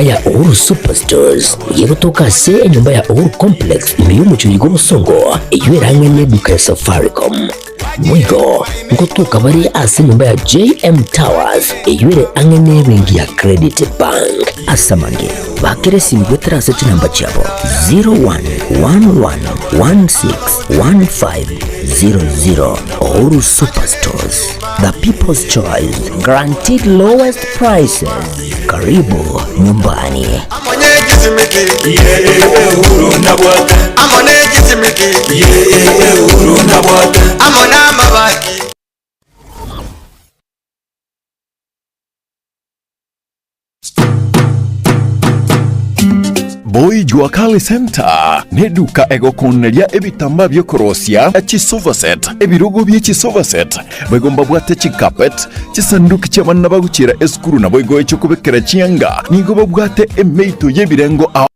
iga ya Uhuru Superstores egotoka ase enyomba ya Uhuru Complex ime y'omochie oiga obosongo eyio ere ang'e neduka ya Safaricom. Boigo ngotoka bare ase enyomba ya JM Towers eyio ere ang'e nebenki ya Credit Bank. Ase amange bakere esimi goetera ase chinamba chiabo 0111161500. Uhuru Superstores, the people's choice, guaranteed lowest prices. Karibu nyumbani. Boy Jua Kali Center neduka egokoneria ebitambaa biokorosia chisofa set, ebirogo bie chisofa set, boigo mbabwate chicarpet, chisanduki chi'abana bagochiera esukuru naboigo echiokobekera chianga. Nigo babwate emeito y'ebirengo ao.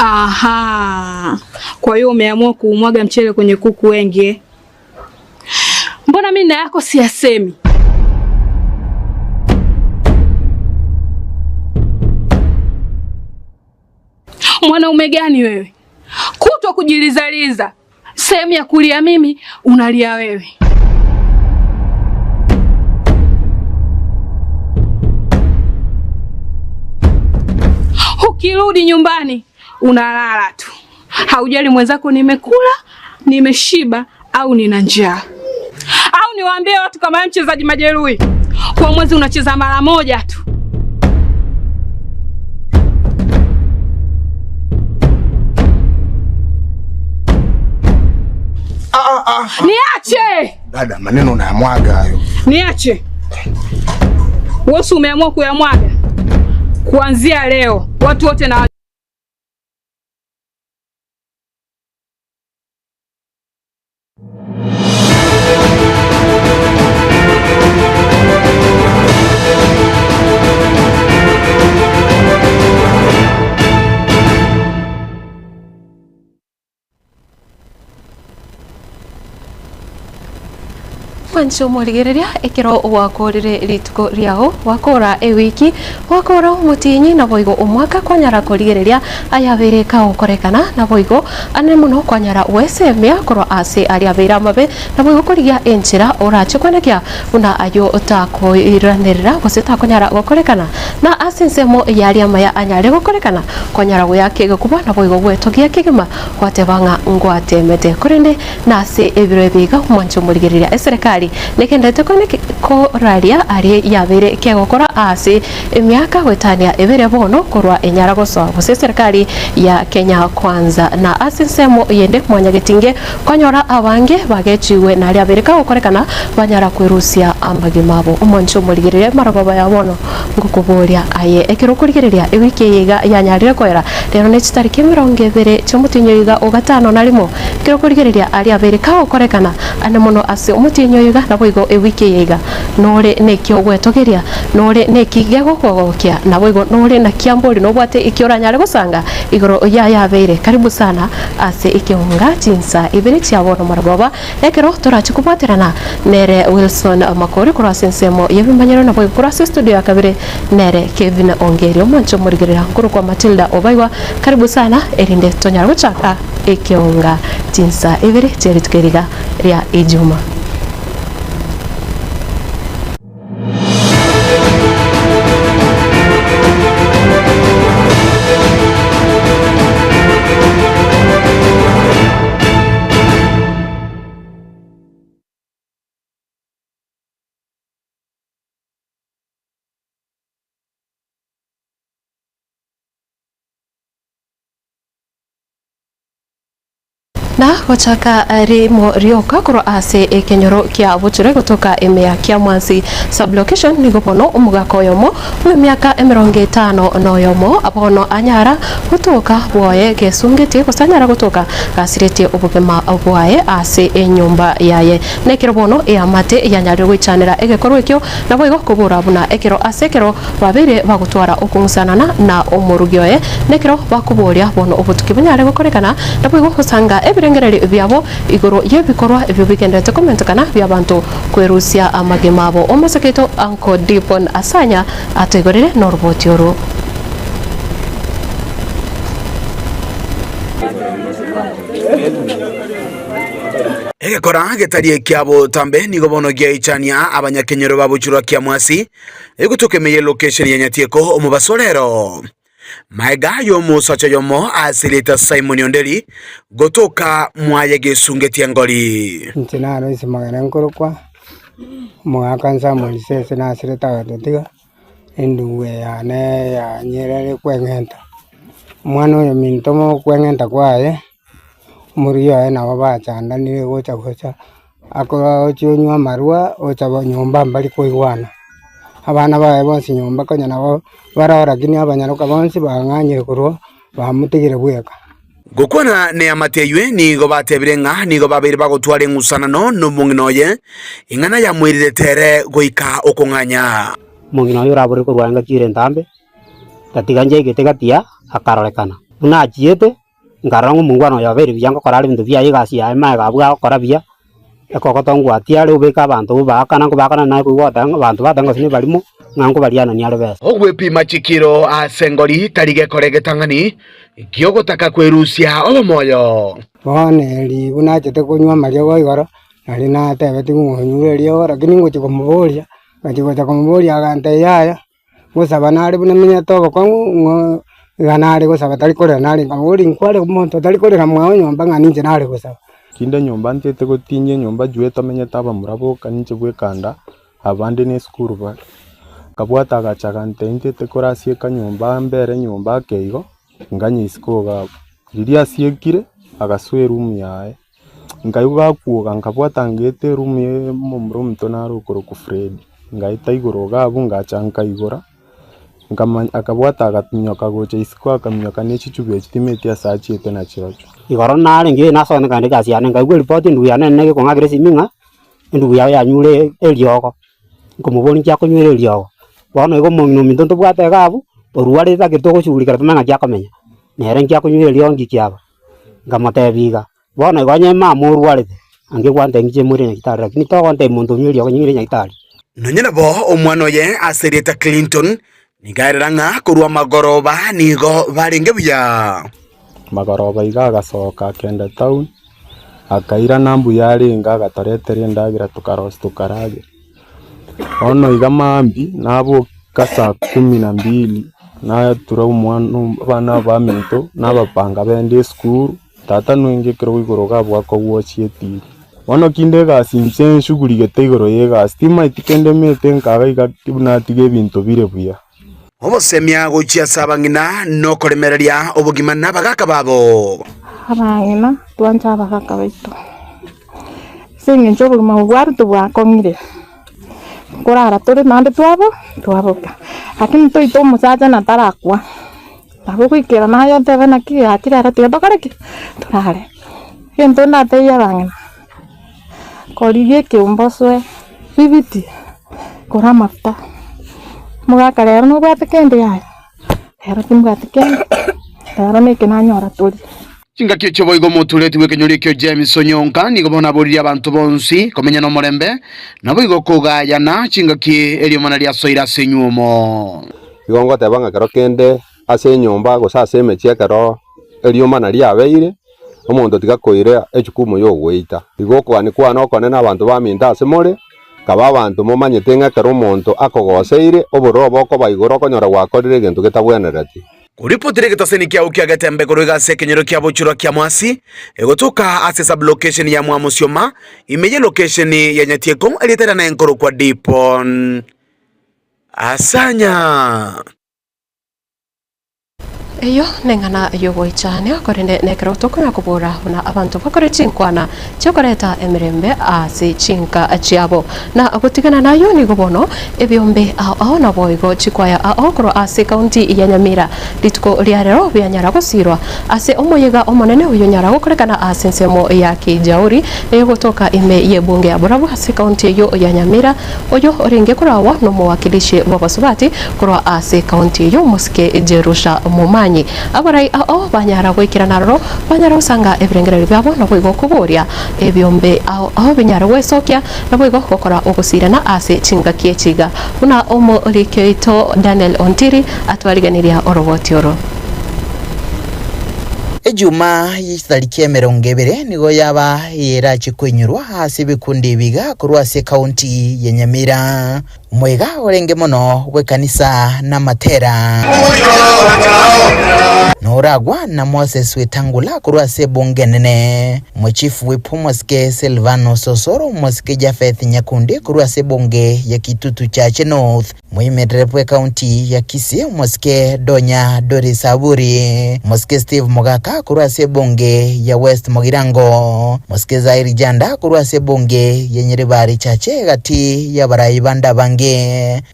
Aha, kwa hiyo umeamua kuumwaga mchele kwenye kuku wengi eh? Mbona mimi na yako siyasemi? Mwanaume gani wewe? Kutwa kujilizaliza, sehemu ya kulia mimi unalia wewe. Ukirudi nyumbani unalala tu, haujali mwenzako nimekula, nimeshiba au nina njaa. Au niwaambie watu kama mchezaji majeruhi, kwa mwezi unacheza mara moja tu. Ah, ah, ah. Niache dada, maneno unayamwaga hayo. Niache wewe, umeamua kuyamwaga kuanzia leo watu wote na Mwanche omorigereria ekero gwakorire rituko riao, gwakora ewiki, gwakora omotienyi naboigo omwaka kwanyara korigereria ayabere kagokorekana naboigo ane mono kwanyara gwesemia korwa ase aria abeire amabe naboigo korigia enchera orache kwenekia buna aywo otakoiranerera gose takonyara gokorekana na ase ensemo yaria amaya anyare gokorekana kwanyara goyaka egekuba naboigo gwetogia kegima gwateba ng'a ngwatemete korende nase ebiro ebi iga omwanche omorigereria eserekari nekenderete koraria aria yabeire kegokora ase emiaka goetania ebere bono korwa enyara gosoa gose eserekari ya Kenya Kwanza na ase ensemo yende mwanyagetinge kwanyora abange bagechiwe naria abeire kagokorekana banyara kwerusia amagima abo. Omwanche omorigereria emarogoba ya bono ngokoboria aye ekero okorigereria ewiki eye iga yanyarire koera rero ne chitariki emerongo ebere chiomotienyi oiga ogatano na rimo ekero okorigereria aria abeire kagokorekana ane mono ase omotienyi oiga naboigo ewiki eye iga nore neki ogwetogeria nore neki gegokogokia naboigo nore na kiambori nobwate eki oranyare gosanga igoro ya yabeire karibu sana ase ekeunga chinsa ibere chia bono marogoba ekero torache kobwaterana nere Wilson Makori korwa ase ensemo y'ebimanyero naboigo korwa ase estudio ya kabere nere Kevin Ongeri omwanche omorigerera nkorokwa Matilda Obaigwa karibu sana erinde tonyare gochaka ekeunga chinsa ibere chia rituko eriga ria Ijuma. Na gochaka rimo rioka korwa ase ekenyoro kia bochure gotoka ime ya Kiamwansi sub-location nigo bono omogaka oyomo bw'emiaka emerongo etano noyomo bono anyara gotoka bwoye gesungetie gose anyara gotoka gasiretie obogima bwaye ase enyomba yaye. Nekero bono eamate yanyarire goichanera egekorwa ekio naboigo kobora buna ekero ase ekero babeire bagotwara okong'usanana na omorugi oye, nekero bakoboria bono obotuki bonyare gokorekana, naboigo gosanga ebirengererio biabo igoro y'ebikorwa ebio bigendererete komentokana bi'abanto kwerusia amagima abo. Omoseke oito Uncle Dipon Asanya atoigorere noroboti oru. Egekora getari ekia botambe nigo bono giaichania abanyakenyoro ba Bochurwa Kiamwasi egotoka ime ye location ya Nyatieko omobaso rero. Maega y'omosacha oyomo ase erieta Simon Onderi gotoka mwaye gesungetie ngori. Inche naro ase amang'ana nkorokwa, omogaka Samuel Sese nasirete agatotiga, endugu eye yane yanyerere kweng'enta. Omwana oyo ominto kweng'enta kwaye, Omoruya oye nabo bachandanire gocha gocha, akochia onywa amarwa, ocha nyomba mbari koigwana. Abana baye bonsi nyomba konya nabo baroo rakini abanyaroka bonsi bang'anyire korwa bamotigire bweka. Gokwana neamate eywe nigo batebire ng'a nigo babeire bagotwara eng'usanano nomong'ina oye, ing'ana yamoirirete ere goika okong'anya. Omong'ina oyo oraborire korwa engaki ere entambe, gatiga nchaigete gati aa, akarorekana buna achiete. Nkarora ng'a omongwana oyo obeire buya ngokora are ebinto biaye egasi yaye magega abwo agokora buya, ekogoto ngwatia are obeke abanto obaakana nkobaakana naye koigwa goteba ng'a abanto bateba ng'a gose nebarimo, ng'a nkobarianania are besa. Ogwepima chikiro ase engori tari gekora egetang'ani gi'ogotaka kwerusia obomoyo. Bono eri buna nachete konywa amariogo igoro, nari natebetigwe ng'a onyure eriogo rakini ngochia komoboria, ngachia gocha komoboria agantebia yaya. Gosaba nare buna menyete obokong'u ng'a iga nare gosaba tari korera nare nkamobori nkware omonto otari korera mwao nyomba ng'a ninche nare gosaba. Kinde nyomba ntaete gotinyia enyomba juu etomenyete abamura boka ninche bwekanda abande ne esukuru bare. Akabwata agacha agantebia ntaete korasieka nyomba mbere nyomba ake igo, nganye isiko iga abwo. Riria asiekire, agasoa eroom yaye. Nkaigwa gakwoga nkabwata ngaeta eroom ya omomura omonto nare okorokwa Fred, ngaeta igoro iga abwo ngacha nkaigora, nkamanya akabwata agaminyoka gocha isiko akaminyoka ne chichuba echi timanyeti ase achiete nachirochio. Igoro narenge nasogete nkaenda egasi yane nkaigwa eripoti endugu yane nene egekong'akera esimi ng'a endugu yao yanyure eriogo, nkomoboria nki akonywera eriogo, bono igo omong'ina ominto ntobwate iga abwo, orwarete takeri togoshughulikera tomanye ng'aki akomenya, nere nki akonywera eriogo nki kiaba. Nkamotebia iga, Bono igo onye mama orwarete, ange gwantebia inche moire nyagetari, lakini togontebia monto onywe eriogo nying'ire nyagetari. Nonya nabo omwana oye ase erieta Clinton nigo aerera ng'a korwa magoroba nigo barenge buya. Magoroba iga agasoka akenda town, akairana mbuya arenge agatoretera endagera tokarosia tokaragera. Bono iga mambia naboka saa kumi na mbili, natura omwana abana baminto nabapanga bende esukuru, tata noinche ekero igoro iga abwate kogwochia etibi. Bono kinde egasi inche nshugurigete igoro ya egasi, timaeti kende mete nkaga iga buna natiga ebinto bire buya. Obosemia gochia ase abang'ina nokoremereria obogima nabagaaka babo. Abang'ina twanche abagaka baito, ase eng'encho obogima obo bwa Ruto bwakong'ire, nkorara tore naende twabo twaboka, lakini toite omosacha na tarakwa, nabo ogoikera naye otebe naki gaki rero tiga tokore ki? Torare. Egento ndatebie abang'ina, korigia ekeombe osoe bibiti, kora amafuta, omogaka rero nobwate kende yaya? Rero timbwati kende, rero neke nanyora torie. Chingaki echio boigo omotureti bw'ekenyoro ekio James Onyonka nigo bono aboririe abanto bonsi komenya nomorembe, naboigo kogayana chingaki eriomana riasoire ase enyuomo. Igo ngoteba ng'a kero kende ase enyomba gose ase emechie ekero eriomana riabeire, omonto tiga koira echukumu y'ogoita. Igo okogania kwane okonene abanto baminto ase more, Kaba abanto momanyete ng'a ekero omonto akogoseire, obororo bokoba igoro okonyora gwakorire egento getabwenereti. Koripotera egetaseni kiao kia Getembe korwa iga ase ekenyoro kia Bochurwa kia Mwasi, egotoka ase sub-location ya Mwamosioma, ime ye location ya Nyatieko, erieta riane nkorokwa Dipon Asanya. Eyio neng'ana y'ogoichania, korende nekero tokonya kobora buna abanto bakore chinkwana chi'okoreta emerembe ase chinka chiabo. Na gotigana nayio nigo bono ebiombe ao ao naboigo chikwaya ao korwa ase ekaunti ya Nyamira rituko ria rero bianyara gosirwa ase omoyega omonene oyonyara gokorekana ase ensemo ya Kijauri egotoka ime y'ebunge ya Borabu ase ekaunti eyio ya Nyamira Oyo orenge koragwa nomowakilishi bw'abasubati korwa ase ekaunti eyio omosike Jerusha Momanyi. Abarai ao banyara goikerana aroro, banyara gosanga ebirengererio biabo naboigo koboria ebiombe ao ao binyare gwesokia naboigo gokora ogosirana ase chingaki echi iga, buna omoriki oito Daniel Ontiri atwariganiria oroboti oro. Ejuma ye chitariki emerongo ebere nigo yaba eyerachie koinyorwa ase ebikundi ebiga korwa ase ekaunti ya Nyamira. Omoyega orenge mono bw'ekanisa namatera. Noragwa na Moses Wetangula korwa ase ebunge enene, Omochifu bw'Epumosike Silvanus Osoro, Omosike Japheth Nyakundi korwa ase ebunge ya Kitutu Chache North, Moimerere bw'Ekaunti ya Kisii, Omosike Donya Doris Aburi, Omosike Steve Mogaka korwa ase ebunge ya West Mugirango, Omosike Zairi Janda korwa ase ebunge ya Nyaribari Chache egati y'abarai bande abange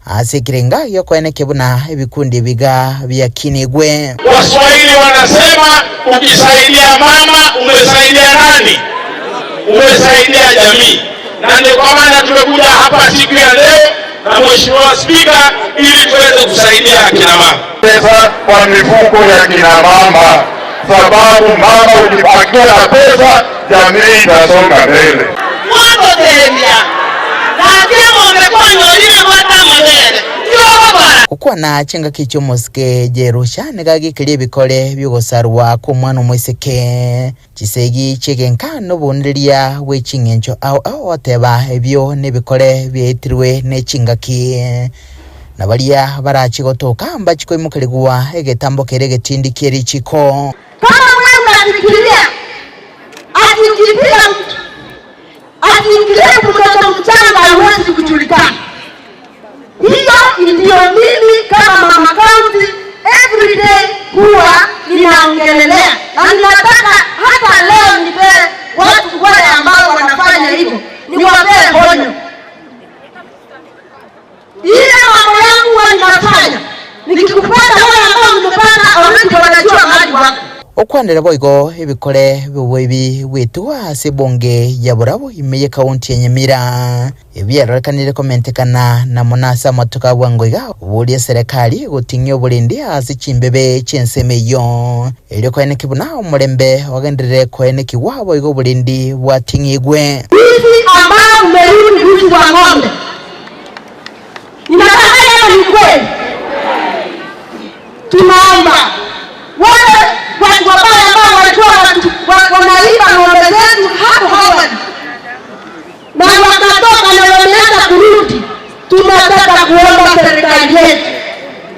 ase ekerenga gi'okoenekia buna ebikundi ebiga biakinigwe. Waswahili wanasema ukisaidia mama umesaidia nani? Umesaidia jamii. Na ndio kwa maana tumekuja hapa siku ya leo na Mheshimiwa Spika ili tuweze kusaidia akina mama. Pesa kwa mifuko ya kina mama, sababu mama ukipakia na pesa jamii itasonga mbele. Gokwana chingaki chi'omosike Jerusha nigo agekeria ebikore bi'ogosarwa kw'omwana omoiseke. Chisegi chi'egenka na obonereria bwe ching'encho ao ao goteba ebio nebikore biaitirwe ne chingaki. Na baria barache gotoka mbachie koimokerigwa egetambo kere egetindi kie richiko. Kama wewe unafikiria ati ukipiga mtu ati ukirape mtoto mchanga hauwezi kujulikana, hiyo ndio mimi kama mama county every day huwa ninaongelelea, na ninataka hata leo nipee watu wale ambao wanafanya hivyo, niwapee onyo. Ile mambo yangu huwa ninafanya, nikikupata wale ambao nimepata already wanajua mahali wako. Okwanera boigo ebikore bi'oboibi bw'etugo ase ebunge ya Borabu ime y'ekaunti ya Nyamira, ebiarorekanire komentekana na mono ase amatuko a bwango iga, oboria eserekari goting'ia oborendi ase chimbebe chi'ensemo eyio, erio koeneki buna omorembe ogenderere koenekigwa boigo oborendi bwating'igwe. Wizi ambao umerudi wizi wa ng'ombe. Ninadanganya ama ni kweli? Tunaomba wale watu wabaya ambao walikuwa wanaiba ng'ombe zetu hapo awali na wakatoka na wameanza kurudi, tunataka kuomba serikali yetu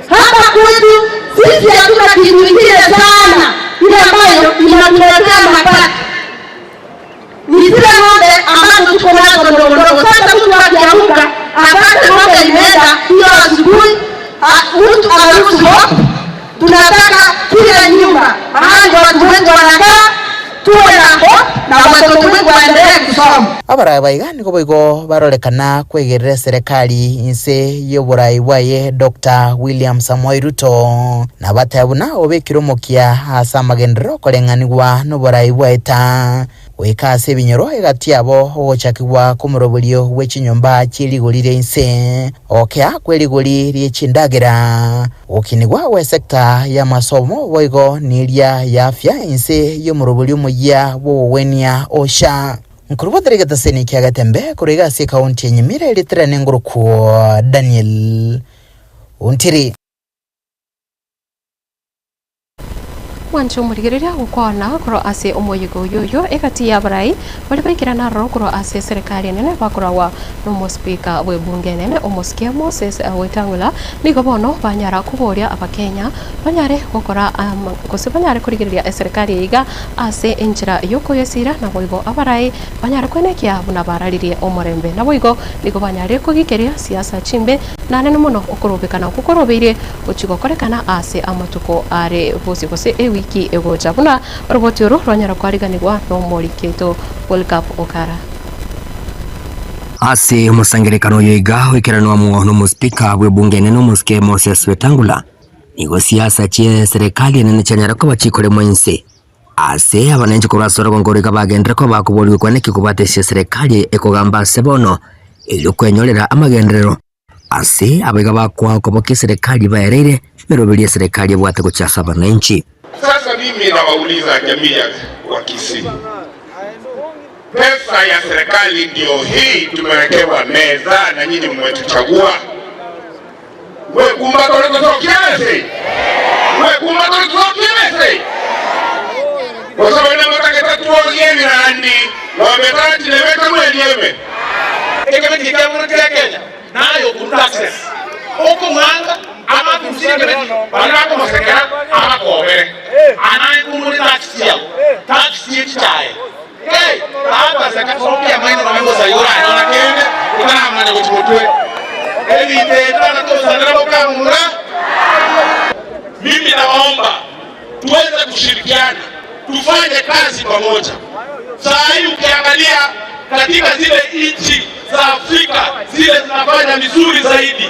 hapa kwetu sisi hatuna kitu kingine sana ile ambayo inatuletea mapato ni zile ng'ombe ambazo tuko nazo ndogo ndogo. Sasa mtu akiamka apate ng'ombe imeenda hiyo asubuhi, mtu anaruhusu hope. Tunataka kila nyumba mahali watu wengi wanakaa tuwe na hope na watoto wengi waendelee kusoma. Abarai baiga nigo boigo barorekana kwegerera eserekari inse y'oborai bwaye Doctor William Samoei Ruto, na bateba buna obekire omokia ase amagenderero koreng'anigwa noborai bwaye ta goika ase ebinyoro egati yabo ogochakigwa kw'omoroberio bwe chinyomba chie rigori ria inse, ogokea kwe rigori rie chindagera, ogokinigwa gw'esecta y'amasomo boigo neria y'afya inse y'omoroberio omoyia bw'ogogwenia OSHA. Nkorobotera egetaseni kia Getembe korwa iga ase ekaunti ya Nyamira erietera nengorokwo Daniel Ontiri. Mwanche omorigereria gokwana korwa ase omoyega oyio oyio egati y'abarai baria baikerana aroro korwa ase eserekari enene bakoragwa nomospeaker bw'ebunge enene omosike Moses Wetang'ula nigo bono banyara koboria abakenya banyare gokora gose banyare korigereria eserekari eye iga ase enchera y'okoyesira naboigo abarai banyare kwenekia buna bararirie omorembe naboigo nigo banyarire kogikeria siasa chimbe. Nanene mono okorobekana okwo korobeire gochia gokorekana ase amatuko are bosio gose ewiki egocha buna oroboti oro rwanyara koariganigwa nomoriki oito Polycarp Okara. Ase omosangererekano oyo iga oikeranwa amo nomosipika bw'ebunge enene omosike Moses Wetangula, nigo siasa chie serikali enene chianyara koba chikoremwa inse. Ase abananchi korwa ase orogongo oro iga bagenderere koba bakoborigwa kwaneki kobwata ase serikali ekogamba ase bono erio kwenyorera amagenderero. Ase aba iga bakoa okobokia eserekari baereire emeroberi y'eserekari ebwate gochia ase abananchi. Sasa mimi nawauliza jamii ya Wakisii, pesa ya serikali ndio hii tumewekewa meza na nyinyi mmetuchagua. Wekumba tolikotokielese wekumba tolikotokielese kosobonamotaketatuogiebirandi ng'ombe Ekebeti ekiamura kia Kenya naye okorwa taxes okong'anga amakurusia ekebeti baria bakomosekera abakobere anaye kumuri tax chiao tax chie chichae hey babaseka sombia maino nome bosa igo oranyora kende otaramanya gochi motwe ebinto ebi twana tosanera bokamura. Mimi nawaomba tuweze kushirikiana, tufanye kazi pamoja. Saa hii ukiangalia katika zile nchi za Afrika zile zinafanya vizuri zaidi,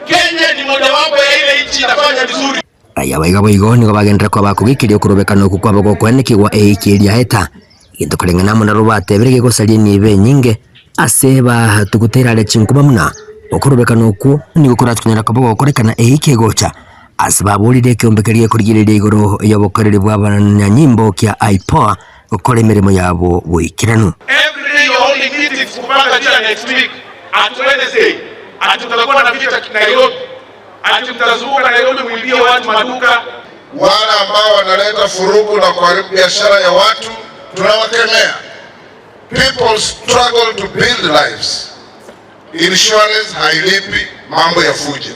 Kenya ni mojawapo ya ile nchi inafanya vizuri. Raia baiga boigo nigo bagenderera koba bakogekeria okorobekana okwo kwabo gokoenekigwa eiki eria eta, egento koreng'ana amo narobwo batebire gegosaria enibo enyinge ase batugutera are chinkuba buna okorobekana okwo nigo korachie konyara koba gokorekana eiki egocha ase baborire ekeombe keria gekorigereria igoro y'obokoreri bw'abanyanyimbo kia IPOA gokora emeremo yabo boikeranu. Every day you're holding meetings kupanga juu ya next week at Wednesday ati mtakuwa na vita Nairobi ati mtazunguka Nairobi muibie watu maduka. Wale ambao wanaleta furugu na kuharibu biashara ya watu tunawakemea. People struggle to build lives. Insurance hailipi mambo ya fujo.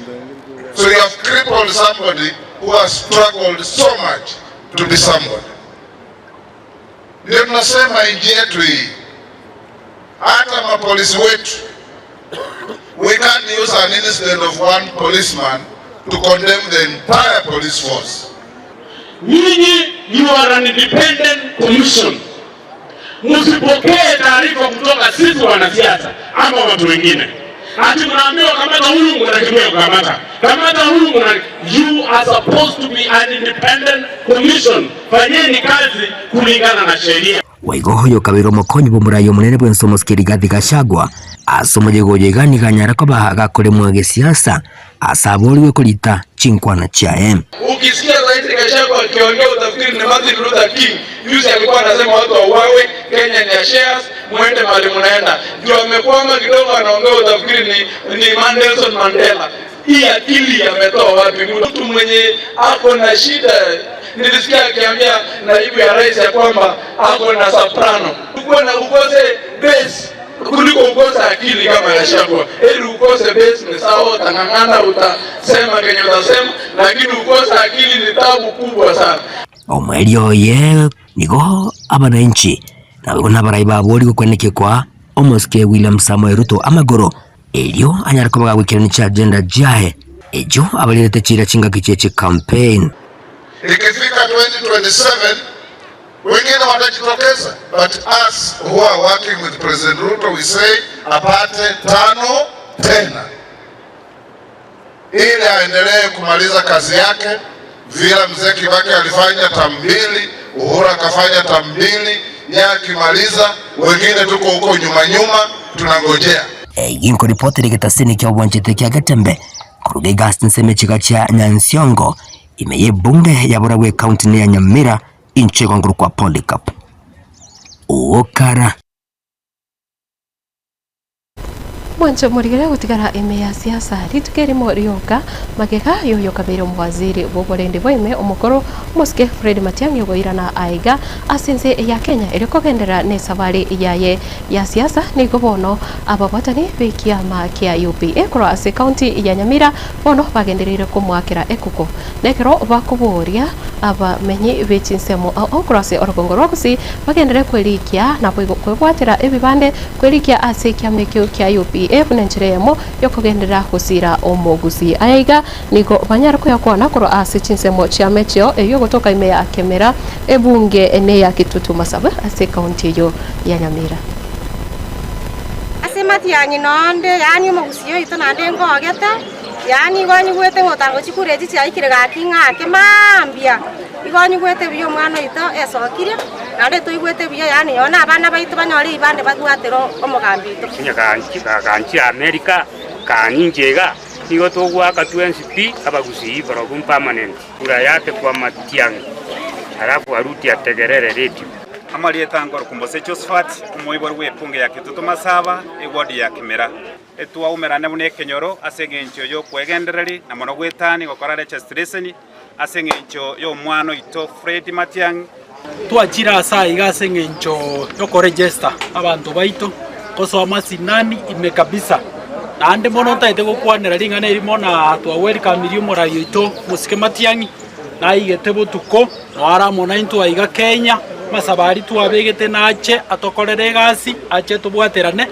So you have crippled somebody who has struggled so much to be somebody. Ndio tunasema nchi yetu hii, hata mapolisi wetu, we can't use an incident of one policeman to condemn the entire police force. Nyinyi you are an independent commission. Msipokee taarifa kutoka sisi wanasiasa ama watu wengine. Ati mnaambiwa kamata huyu, mnakimbia kukamata. Kamata huyu, mna you are supposed to be an independent commission. Fanyeni kazi kulingana na sheria. Boigo oyo okabeire omokonyi bw'omorai omonene bw'ense omosike Rigathi Gachagua ase omoyega oyo iga nigo anyare koba gakoremwa gesiasa ase aborigwe korita chinkwana chiaye. Ukisikia zaidi Gachagua akiongea utafikiri ni Martin Luther King. Juzi alikuwa anasema watu wauawe, Kenya ni ya shares, muende mahali mnaenda. Ndio amekwama kidogo anaongea utafikiri ni, ni Nelson Mandela. Hii akili ametoa wapi? Mtu mwenye ako na shida, nilisikia akiambia naibu ya rais ya kwamba ako na soprano. Uko na ukose base kuliko ukose akili kama Gachagua. Heri ukose base ni sawa, utang'ang'ana, utasema kenye utasema, lakini ukose akili ni tabu kubwa sana. Omoerio oye nigo abananchi naboigo nabarai baborigwe kwenekia kwa omosike William Samoei Ruto amagoro erio anyare koba gagoikerania chiagenda chiaye echio abarerete chiira chingaki chie chicampaign. Ikifika 2027 wengine watajitokeza, but us who are working with President Ruto we say apate tano tena, ili aendelee kumaliza kazi yake vile mzee Kibaki alifanya tamu mbili, Uhuru akafanya tamu mbili, yeye akimaliza, wengine tuko huko nyuma nyuma tunangojea. Eyio nkoripotera egetasini kia obwanchete kia Getembe koruga egasi ensemo echiga chia Nyansiongo ime y'ebunge ya Borabu ekaunti ne ya Nyamira inche igo nkorokwa Polycarp Okara. Mwanche morigere gotigara ime ya siasa rituko erimo rioka magega yoyo kabeire omowaziri bw'oborendi bwa ime omokoro omosike Fred Matiang'i ogoirana aiga ase ense ya Kenya erio kogenderera na esabari yaye ya siasa nigo bono ababwatani b'ekiama kia UPA korwa ase ekaunti ya Nyamira bono bagendereire komoakera ekuku na ekero bakoboria. Abamenyi be chinsemo ao korwa ase orogongo rwa Gusii bagenderere kwerikia naboigo kwebwatera ebibande kwerikia ase ekiama ekio kia UPA buna enchera eyemo yokogenderera gosiira omogusii. Aya iga nigo banyare koyakwana korwa ase chinsemo chia Mecheo eyio egotoka ime ya Kemera, ebunge neya Kitutu Masaba ase ekaunti eyio ya Nyamira. Ase matiang'i nonde, yaani omogusii oito naende ngogete, yaani igo nyigwete ng'a otango chikura echi chiaikire gaki ng'ake mambia, igo nyigwete buya omwana oito esokirie, naende toigwete buya yaani nonye na abana baito banyore ebibande babwatera omogambi oito. Onye ganchia America, kaninche iga, nigo togoaka twensi pi abagusii barobwo permanent. Kura yake kwa Matiang'i alafu arudi ategerere radio. Amarieta nkorokwa Mbose Josephat, omoibori bw'epunge ya Kitutu Masaba, eward ya Kimera. Etwaumerane buna ekenyoro ase engencho y'okwegendereria na mono gwetania gokora registration ase engencho y'omwana oito Fred Matiang'i. Twachire ase aiga ase engencho y'okoregister abanto baito, gosoa masinani ime kabisa. Naende mono ntagete gokwanera ring'ana erimo na twawelcomire omorai oito Mosike Matiang'i, naigete botuko, noare amo naintwe aiga Kenya, amasabo aria twabegete nache atokorere egasi, ache tobwaterane,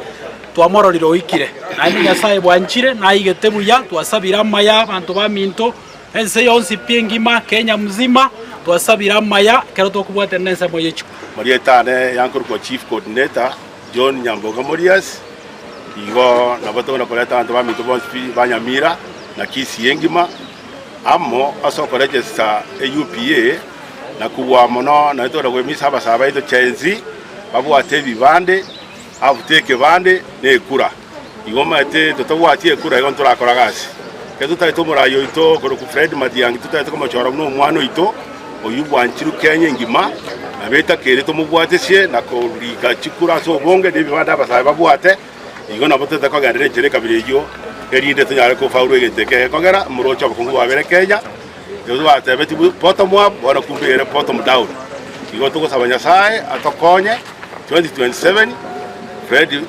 twamororire oikire. Naende Nyasaye bwanchire, naigete buya, twasabire amaya abanto baminto, Ense yonsi pi engima, Kenya mzima, twasabire amaya ekero tokobwatana nensemo ye chikura. Marieta ane yankorokwa Chief Coordinator John Nyamboga Morias, igo nabo togenda koreta abanto baminto bonsi pi ba Nyamira na Kisii engima amo ase okoregister e UPA na kobua mono naende togenda goimisa abasae baito Gen Z babwate ebibande abute ekebande na ekura. Igo omanyete totagwati ekura igo ntorakora gasi. Ekero totagete omorai oito okorokwa Fred Matiang'i totagete komochora buna omwana oito oyio bwanchirwe Kenya engima, nabo etakeire tomobwatesie na korika chikura ase obonge na ebibanda abasae babwate, igo nabo totagete kogenderera enchera ekabira eyio erinde tonyare kofaulu egento eke gekogera moroche obokongu bwabere Kenya, ekero twatebetigwe bottom up bono kumbe ere bottom down. Igo togosaba Nyasaye atokonye 2027 Fred.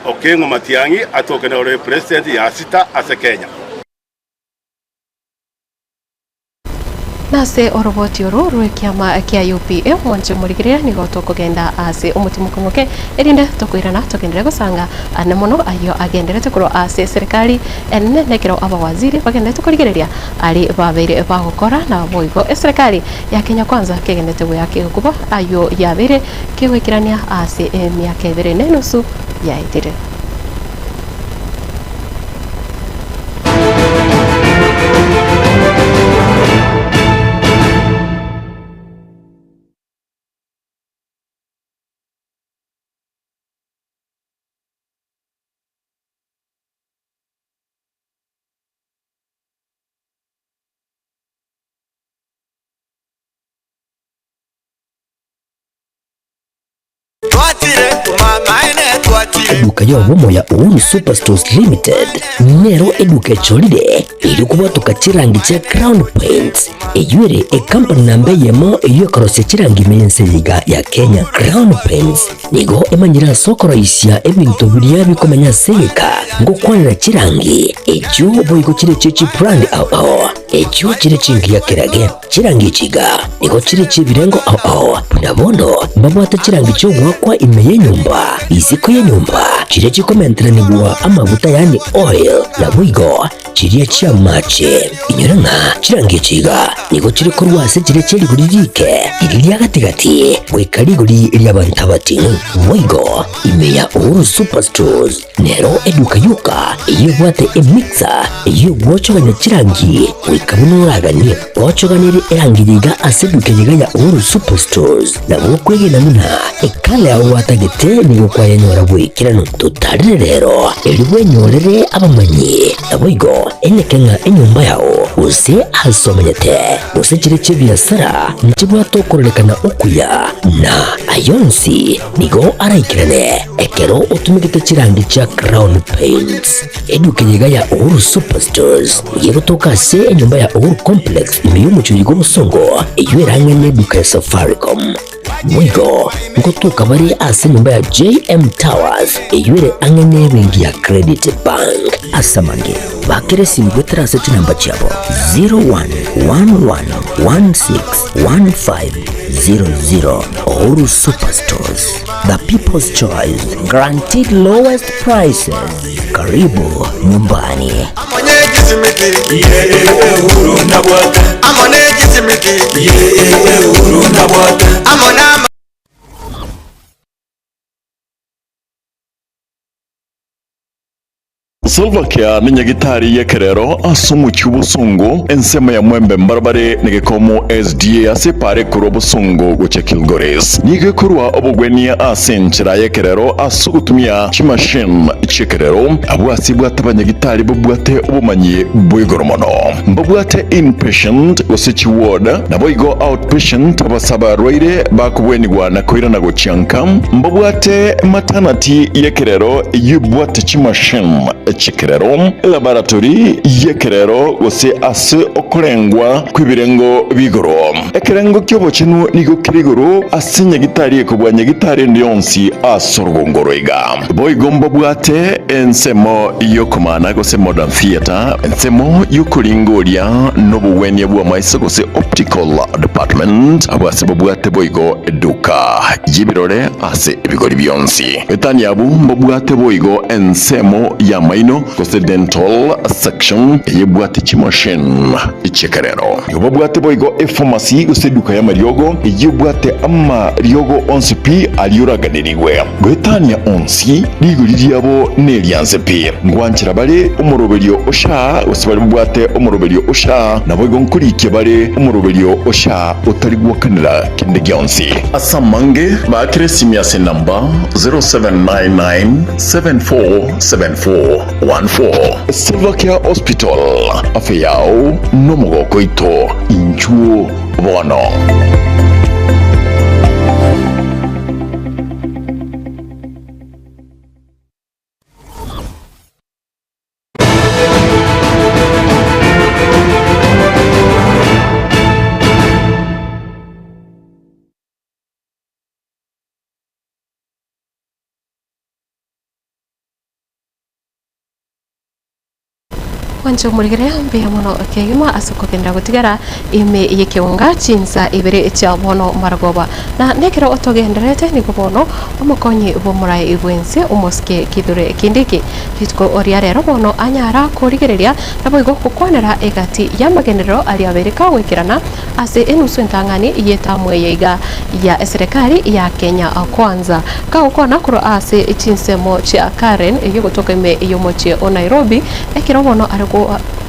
Okeng'o Matiang'i atoke nore president ya sita ase Kenya. Nase oroboti oro rw'ekiama kia UPA mwanche morigereria nigo tokogenda ase omotimoko moke erinde tokoirana togenderere gosanga ane mono ayio agenderete korwa ase eserekari enene nekero abawaziri bagenderete korigereria ari babeire bagokora naboigo eserekari ya Kenya Kwanza kegenderete goyaka egokuba ayio yabeire Kegoikerania ase emiaka ebere na enusu yaetire. Eduka y'obomo ya Uhuru Superstores Limited nero eduka echorire erio kobwatoka chirangi chia Crown Paints eyio ere ekampani namba eyemo eyio ekorosia chirangi ime y'ense eye iga ya Kenya. Crown Paints nigo emanyire ase okoroisia ebinto biria bikomenya ase egeka ngokwanera chirangi echio boigo chire chie chibrand ao ao echio chire chingiya kerage. Chirangi echi iga nigo chire chi'ebirengo ao ao, buna bono mbabwate chirangi chi'ogoakwa ime y'enyomba, isiko y'enyomba, chiria chikomenteranigwa amaguta yaani oil, naboigo chiria chi'amache. Inyora ng'a chirangi echi iga nigo chire korwa ase chiria chie rigori riike, riria ria gati-gati, goika rigori ri'abanto abating'u. Boigo ime ya Uhuru Superstores Nero eduka yoka eyio ebwate emixer eyio egwochogania chirangi goika buna oraganie. Gwochoganirie erangi yiga ase eduka yiga ya Uhuru Superstores nabo okwegena buna ekala yao gwatagete nigo kwayenyora bwaikeranu. Totarire rero erio bwenyorere abamanyi naboigo enyeke ng'a enyomba yao gose ase omenyete gose chire chi'ebiasara nchibwate okororekana okuya na ayonsi Nigo araikerane ekero otumegete chirangi chia Crown Paints. Eduka eye iga ya Uhuru Superstores nigo egotoka ase enyomba ya Uhuru Complex ime y'omochie oyo bw'obosongo eyio erang'ane eduka ya Safaricom. Boigo ngotoka bare ase enyomba ya JM Towers eyio ere ang'e n'ebenki ya Credit Bank. Ase amange. Bakera esimi goetera ase chinamba chiabo 0111161500. Uhuru Superstores, the people's choice, guaranteed lowest prices. Karibu nyumbani. Salva Kiir nenyagitari y'ekerero ase omochie obosongo ensemo ya Mwembe mbarabare negekomo SDA ase epara ekorwa Bosongo gochia Kilgoris. Nigo ekorwa obogwenia ase enchera y'ekerero ase ogotumia chimachine chi'ekerero. Abwo ase ebwate abanyagitari babwate obomanyi bwa igoro mono. Mbabwate inpatient gose chiward naboigo outpatient abase abarwaire bakobwenigwa na koirana gochia nka. Mbabwate maternity y'ekerero eyio ebwate chimachine chi'ekerero, elaboratory y'ekerero gose ase okorengwa kw'ebirengo bi'igoro. Ekerengo ki'obochenu nigo kere igoro ase nyagitari ekobua nyagitari ende yonsi ase orogongo oro iga. Boigo mbabwate ensemo y'okomana gose modern theatre, ensemo y'okoringoria nobogwenia bw'amaiso gose optical department, abwo ase babwate boigo eduka y'ebirore ase ebigori bionsi. Etani abwo mbabwate boigo ensemo y'amaino gose dental section eyebwate chimachine chi'ekerero. Nigo babwate boigo epharmacy gose eduka y'amariogo eyebwate amariogo onsi pi aria oraganерigwe. Goetania onsi, rigori riabo nerianse pi. Ngwanchera bare omoroberio o SHA gose baria babwate omoroberio o SHA, naboigo nkorikia bare omoroberio o SHA otari gwakanera kende gionsi. Ase amange, baakere esimi ase enamba 0799747414. Silvercare Hospital, afya yao nomogoko oito, inchuo bono. Gwancha omorigere mbuya mono kegima ase okogenda gotigara ime y'ekeunga chinsa ibere chia bono maragoba. Na nekero otogendererete nigo bono omokonyi bw'omorai bw'ense omosike Kithure Kindiki rituko ria rero bono anyara korigereria naboigo gokwanera egati y'amagenderero aria abeire kagoikerana ase enusu entang'ani y'etamu eye iga ya eserekari ya Kenya Kwanza. Kagokwana korwa ase chinsemo chia Karen eyio gotoka ime y'omochie o Nairobi, ekero bono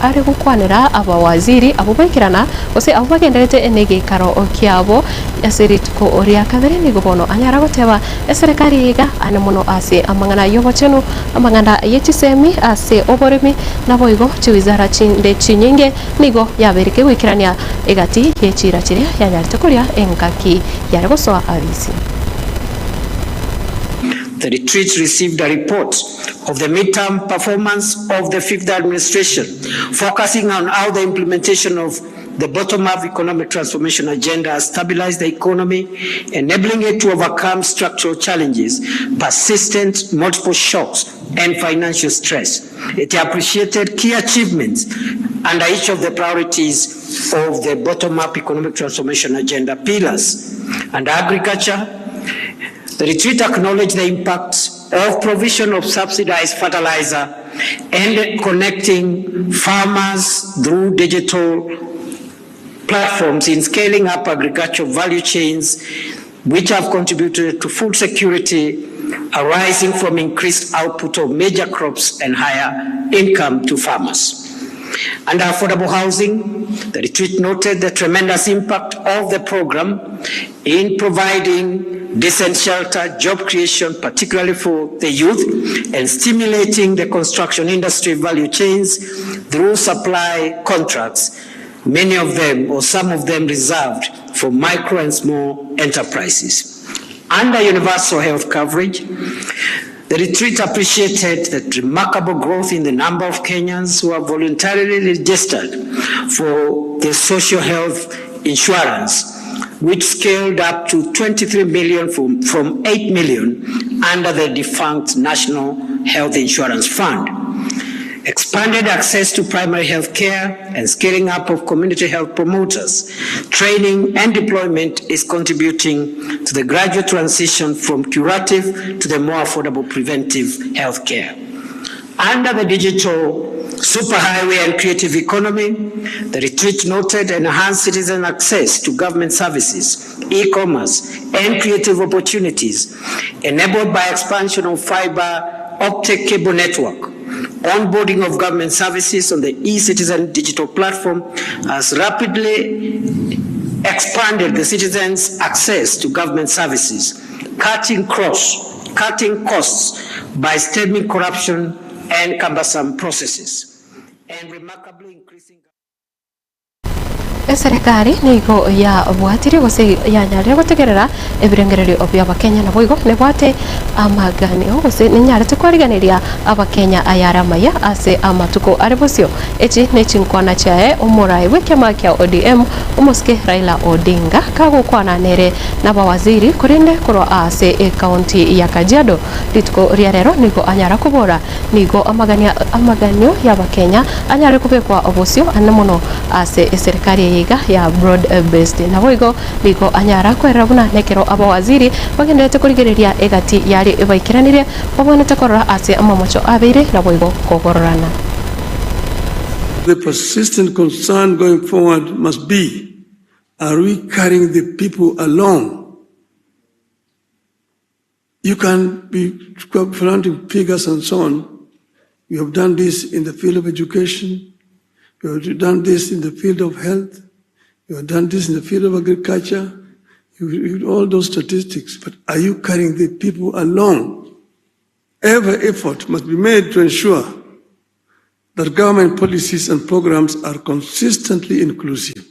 are gokwanera abawaziri abwo baikerana gose abwo bagenderete negeikaro kiabo ase rituko ria kabere nigo bono anyara goteba eserekari eye iga ane mono ase amang'ana y'obochenu, amang'ana ye chisemi ase oboremi naboigo chiwizara chinde chinyinge nigo yabeire kegoikerania egati ye chiira chiria yanyarete koria engaki yare gosoa abisi. The retreat received a report of the midterm performance of the Fifth Administration, focusing on how the implementation of the bottom-up economic transformation agenda has stabilized the economy, enabling it to overcome structural challenges, persistent multiple shocks, and financial stress. It appreciated key achievements under each of the priorities of the bottom-up economic transformation agenda pillars. Under agriculture, the retreat acknowledged the impact of provision of subsidized fertilizer and connecting farmers through digital platforms in scaling up agricultural value chains, which have contributed to food security arising from increased output of major crops and higher income to farmers. Under affordable housing, the retreat noted the tremendous impact of the program in providing decent shelter, job creation, particularly for the youth, and stimulating the construction industry value chains through supply contracts, many of them or some of them reserved for micro and small enterprises. Under universal health coverage, the retreat appreciated the remarkable growth in the number of Kenyans who have voluntarily registered for the social health insurance, which scaled up to 23 million from, from 8 million under the defunct National Health Insurance Fund. Expanded access to primary health care and scaling up of community health promoters, training and deployment is contributing to the gradual transition from curative to the more affordable preventive health care. Under the digital superhighway and creative economy, the retreat noted enhanced citizen access to government services, e-commerce, and creative opportunities enabled by expansion of fiber optic cable network. Onboarding of government services on the e-citizen digital platform has rapidly expanded the citizens' access to government services, cutting cross, cutting costs by stemming corruption and cumbersome processes, and remarkably increasing Eserekari nigo yabwatirie gose yanyarire gotegerera ebirengererio bi'Abakenya naboigo nebwate amaganio gose nenyarete kwariganeria Abakenya ayare amaya ase amatuko are bosio. Echi nechinkwana chiaye omorai bw'ekiama kia ODM omosike Raila Odinga kagokwana nere nabawaziri korende korwa ase ekaunti ya Kajiado rituko ria rero nigo anyara kobora Nigo amagania amaganio y'Abakenya anyare kobekwa obosio ane mono ase eserikari eye iga ya broad based. Naboigo nigo anyara kwerera buna nekero abawaziri bagendererete korigereria egati yaria ebaikeranirie babwenerete korora ase amamocho abeire naboigo kogororana. The persistent concern going forward must be, are we carrying the people along? You can be flaunting figures and so on. You have done this in the field of education. You have done this in the field of health. You have done this in the field of agriculture. You, you, all those statistics. But are you carrying the people along? Every effort must be made to ensure that government policies and programs are consistently inclusive.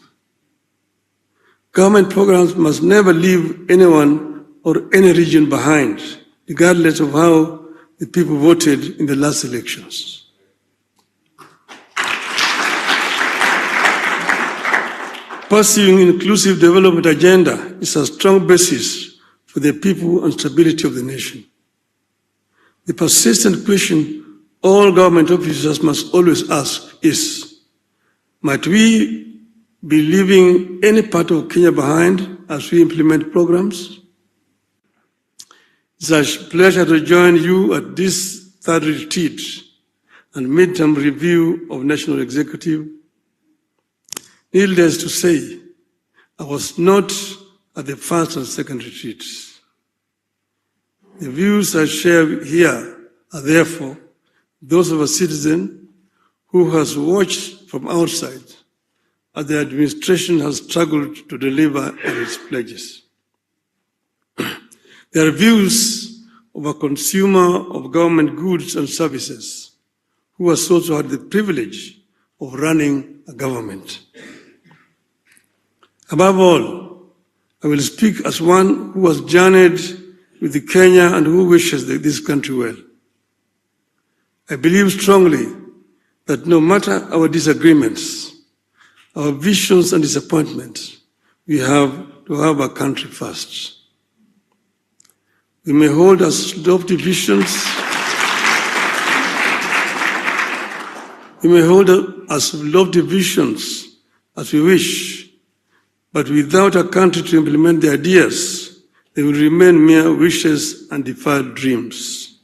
Government programs must never leave anyone or any region behind, regardless of how the people voted in the last elections. Pursuing inclusive development agenda is a strong basis for the people and stability of the nation. The persistent question all government officers must always ask is, might we be leaving any part of Kenya behind as we implement programs? It's a pleasure to join you at this third retreat and midterm review of National Executive. Needless to say, I was not at the first and second retreats. The views I share here are therefore those of a citizen who has watched from outside as the administration has struggled to deliver on its pledges. They are views of a consumer of government goods and services who has also had the privilege of running a government. Above all, I will speak as one who has journeyed with the Kenya and who wishes this country well. I believe strongly that no matter our disagreements, our visions and disappointments, we have to have our country first. We may hold as lofty visions. We may hold as lofty visions as we wish, but without a country to implement the ideas, they will remain mere wishes and deferred dreams.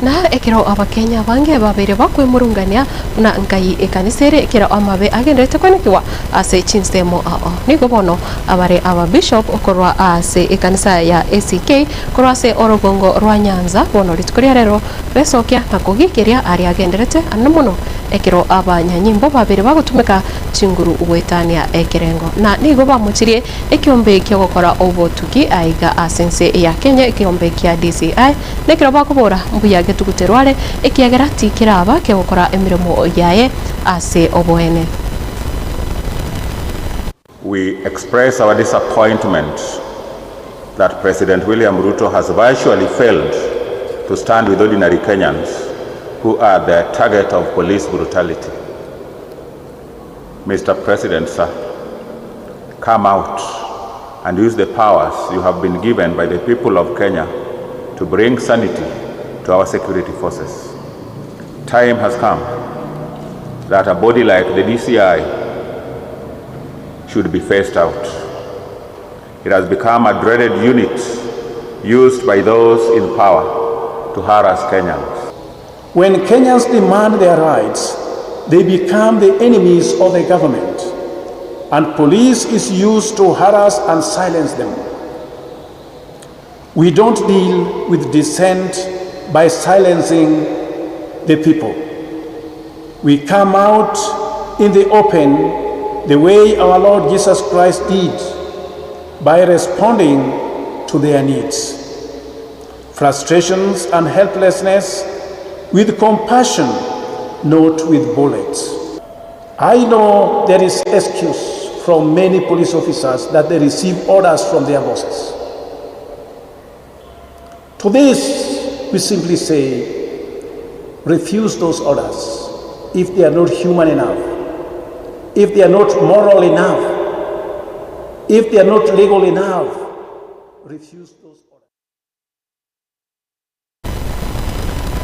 Na ekero Abakenya abange babeire bakwemurungania buna nkai ekanisa ere ekero amabe agenderete kwenekigwa ase chinsemo ao. Nigo bono abare Ababishop korwa ase ekanisa ya ACK korwa ase orogongo rwa Nyanza bono rituko ria rero besokia na kogiikeria aria agenderete anene mono ekero abanyanyimbo babeire bagotumeka chinguru goetania ekerengo na nigo bamochirie ekiombe kiogokora obotuki aiga ase ense ya Kenya ekiombe kia DCI Nekero bakobora, Mbuya getuguterwe are, ekiagera tikeraba kegokora emeremo yaye ase oboene. We express our disappointment that President William Ruto has virtually failed to stand with ordinary Kenyans who are the target of police brutality. Mr. President, sir, come out and use the powers you have been given by the people of Kenya to bring sanity to our security forces. Time has come that a body like the DCI should be phased out. It has become a dreaded unit used by those in power to harass Kenyans. When Kenyans demand their rights, they become the enemies of the government, and police is used to harass and silence them. We don't deal with dissent by silencing the people. We come out in the open the way our Lord Jesus Christ did by responding to their needs. Frustrations and helplessness with compassion, not with bullets. I know there is excuse from many police officers that they receive orders from their bosses. To this, we simply say, refuse those orders if they are not human enough, if they are not moral enough, if they are not legal enough, refuse those orders.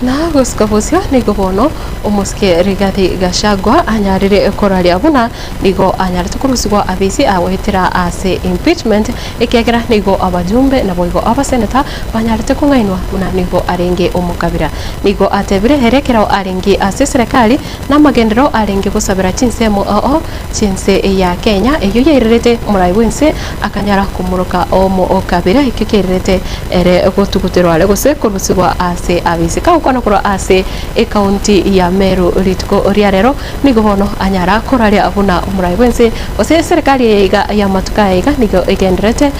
Na gosika bosio nigo bono omosike Rigathi Gachagua anyarire koraria buna nigo anyarete korusigwa abisi agoetera ase impeachment ekiagera nigo abajumbe naboigo abaseneta banyarete kong'ainwa buna nigo arenge omokabira. Nigo atebire ere ekero arenge ase eserekari na amagenderero arenge gosabera chinsemo oo chi'ense ya Kenya eyio yairerete omorai bw'ense akanyara komoroka omokabira ekio kiairerete ere gotuguterwa are gose korusigwa ase abisi. Kagokwana korwa ase ecounty ya Meru rituko ria rero, nigo bono anyara koraria buna omorai bw'ense gose eserekari eye iga y'amatuko aya iga nigo egendererete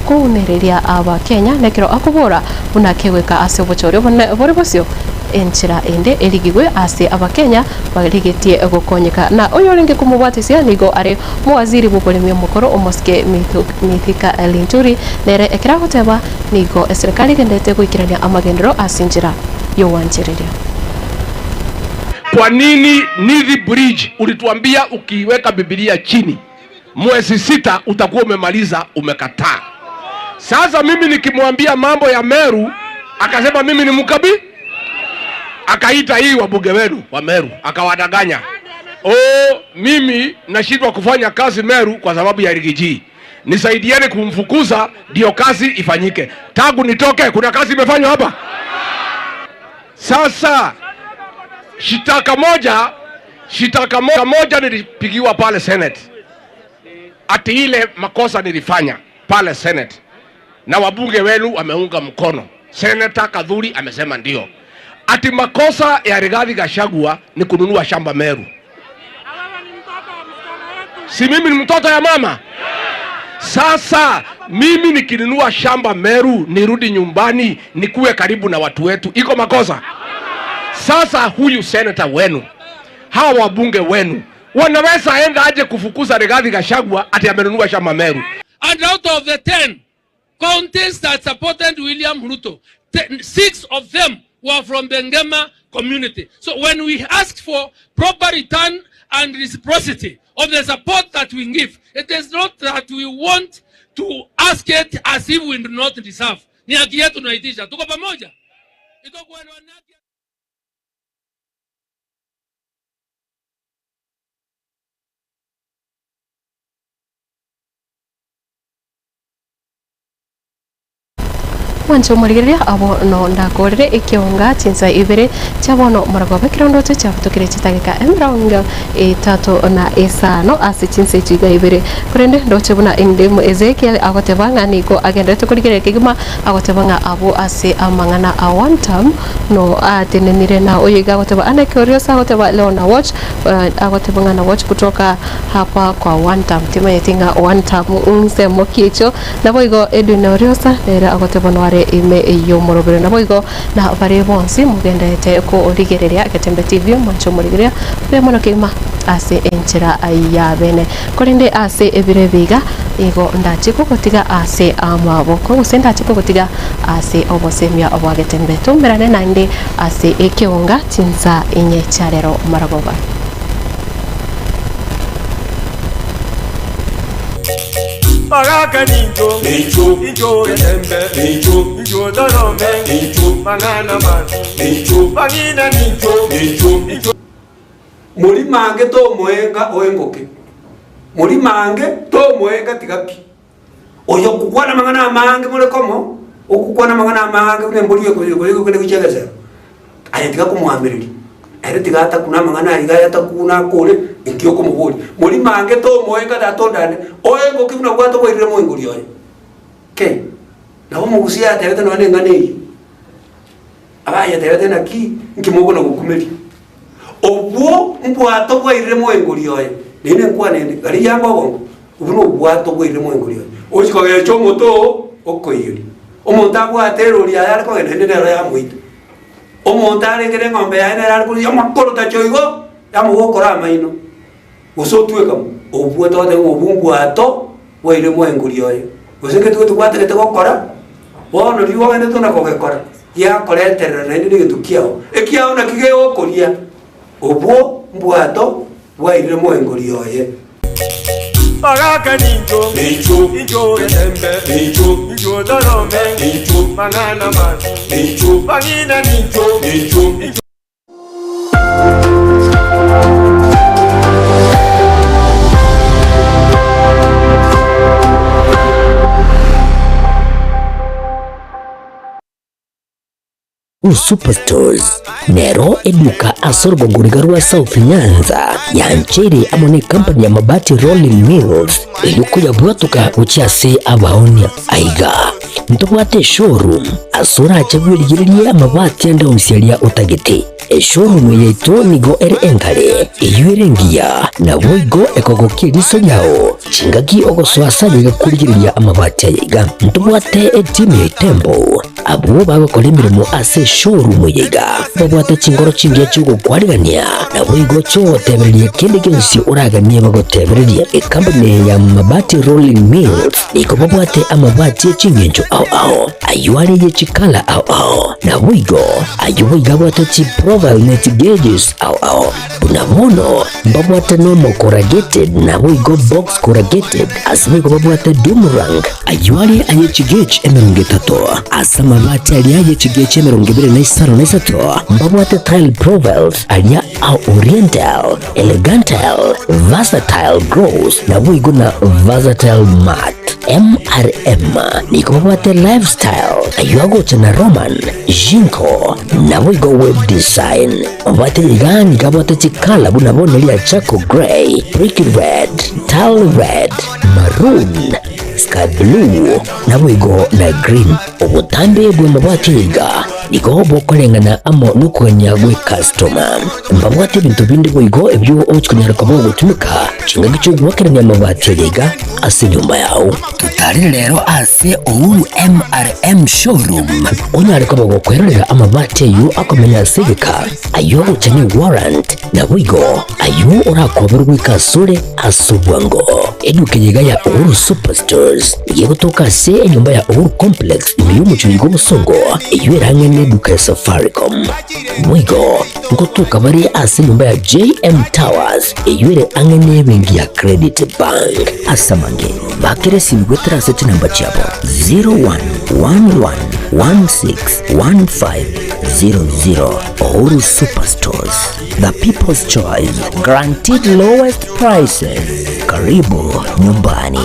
kounereria Abakenya nekero akobora buna kegoika ase obochori obonene bore bosio enchera ende erigigwe ase Abakenya barigetie gokonyeka. Na oyorenge komobwatisia nigo are omowaziri bw'oboremi omokoro omosike Mithika Linturi nere ekero agoteba nigo eserekari egendererete goikerania amagenderero ase enchera y'ogwanchereria. Kwa nini Nithi Bridge ulituambia ukiiweka Bibilia chini mwezi sita utakuwa umemaliza, umekataa. Sasa mimi nikimwambia mambo ya Meru akasema mimi ni mkabi, akaita hii wabunge wenu wa Meru akawadanganya. Oh, mimi nashindwa kufanya kazi Meru kwa sababu ya Rigiji, nisaidieni kumfukuza ndio kazi ifanyike. Tangu nitoke kuna kazi imefanywa hapa? Sasa shitaka moja, shitaka moja nilipigiwa pale Senate ati ile makosa nilifanya pale Senate na wabunge wenu wameunga mkono. Senator Kathuri amesema ndio, ati makosa ya Rigathi Gachagua ni kununua shamba Meru. Si mimi ni mtoto ya mama? Sasa mimi nikinunua shamba Meru nirudi nyumbani nikuwe karibu na watu wetu, iko makosa? Sasa huyu senator wenu, hawa wabunge wenu wanaweza enda aje kufukuza Rigathi Gachagua ati amenunua shamba Meru? And out of the 10 counties that supported William Ruto, 6 of them were from the Ngema community. So when we ask for proper return and reciprocity of the support that we give, it is not that we want to ask it as if we do not deserve. Ni haki yetu tunaitisha. Tuko pamoja? Mwanche omorigereria abo no ndakorere ekionga chinsa ibere chia bono morogoba ekero ndoche chiabutokire chitageka emerongo etato na esano ase chinsa echi iga ibere. Korende ndoche buna endemo Ezekiel agoteba ng'a nigo agenderete korigereria kegima agoteba ng'a abwo ase amang'ana a one term no atenenire na oyo iga agoteba ane ekeorio ase agoteba leo na watch agoteba ng'a na watch kutoka hapa kwa one term timanyeti ng'a one term nsemo ki echo naboigo Edwin Oriosa nere agoteba noare ime y'omorobero naboigo na bare bonsi mogenderete korigereria Getembe TV mwanche omorigereria buya mono kegima ase enchera ya bene korende ase ebiro ebiga igo ndache kogotiga ase amaboko gose ndache kogotiga ase obosemia obwa Getembe tomerane naende ase ekeonga chinsa inye chiarero marogoba. Magaka nincho, nincho, nincho getembe, nincho, nincho torome, nincho, mang'ana mansi, nincho, mang'ina nincho, nincho, nincho. Morimange tomoenga oengoke, morimange tomoenga tiga pi. Oyo okokwana amang'ana amange more komo, ogokwana amang'ana amange buna embori ekoyegwa gochia egesero, aye tiga komoamereria, ere tiga atakune amang'ana aye iga ayatakune akore, inki okomoboria? Morimange tomoenga tata ondane, oengoke buna gwatoboirire moengori oye. Kei, nabo omogusii atebete nonya na eng'ana eyio, abayetebete naki, inki mokona gokumeria? Obwo mbwato bwairire moengori oye, naende nkwane ende, rigia anga obongo, obwo nobwato bwairire moengori oye. Ochia kogecha omote oo okoiyeria. Omonto abwate erori yaye are kogenda naende nero yamoita. Omonto arenge na eng'ombe yaye nere are korusia amakorotacho igo, yamogokora amaino, gose otweka mo. Obwo togoteba ng'a obwo mbwato bwairire moengori oye. Gose egento gete gwatagete gokora, bono riria ogendete ona kogekora, giakoreterera naende na egento kiao, ekiao naki gegokoria, obwo mbwato bwairire moengori oye. Magaka nincho, nincho, nincho getembe, nincho, nincho torome, nincho, mang'ana mansi, nincho, mang'ina nincho, nincho, nincho. Superstores nero eduka ase orogongo riga rwa South Nyanza yancheire amo ne company ya Mabati Rolling Mills eyio koyabwatoka gochia ase abaonia. Aiga ntobwate eshowroom ase orache bwerigererie amabati ande onsi aria otagete. Eshowroom yaito nigo ere engare, eyio ere engiya, naboigo ekogokia eriso riao chingaki ogosoa ase ayaiga korigereria amabati ayaiga. Ntobwate etimu ya Itembo Abwo bagokora emeremo ase eshowroom eye iga babwate chingoro chingiya chi'ogokwarigania, naboigo chi'ogotebereria kende gionsi oraganie bagotebererie. Ekampuni eye ya Mabati Rolling Mills nigo babwate amabati e chingencho ao ao, ayio are ye chikala ao ao, naboigo ayio boigo abwate chiprofile ne chigauges ao ao. Buna bono mbabwate normal corrugated naboigo box corrugated, ase boigo babwate doomerang, ayio are aye chigauge 30, ase amabati aria aye chigauge 25, mbabwate tile profiles aria a oriental, elegantal, versatile gloss naboigo na versatile matte. MRM nigo babwate lifestyle, ayio agocha na Roman, Jinko, naboigo web design. Obwate iga nigo abwate chikala buna bono ria charcoal grey, brick red, tile red, maroon, sky blue, naboigo na green. Obotambe bw'amabati iga nigo bokoreng'ana amo nokogania gw'ecustoma. Mbabwate ebinto binde boigo ebio ogochi konyara koba ogotumeka chingaki chi'ogoakerania amabati aya iga ase enyomba yao. Totarire rero ase Uhuru MRM Showroom onyare koba gokwerorera amabati ayio akomenya ase egeka, ayio agocha ne warrant, naboigo ayio orakoberwe goika asore ase obwango. Eduka eye iga ya Uhuru Superstores nigo egotoka ase enyomba ya Uhuru Complex ime y'omochie oiga obosongo, eyio ere ang'e neduka ya Safaricom. Boigo ngotoka bare ase enyomba ya JM Towers eyio ere ang'e nebenki ya Credit Bank. Ase amange, bakera esimi goetera ase chinamba chiabo 0111161500. Uhuru Superstores, the people's choice, guaranteed lowest prices. Karibu nyumbani.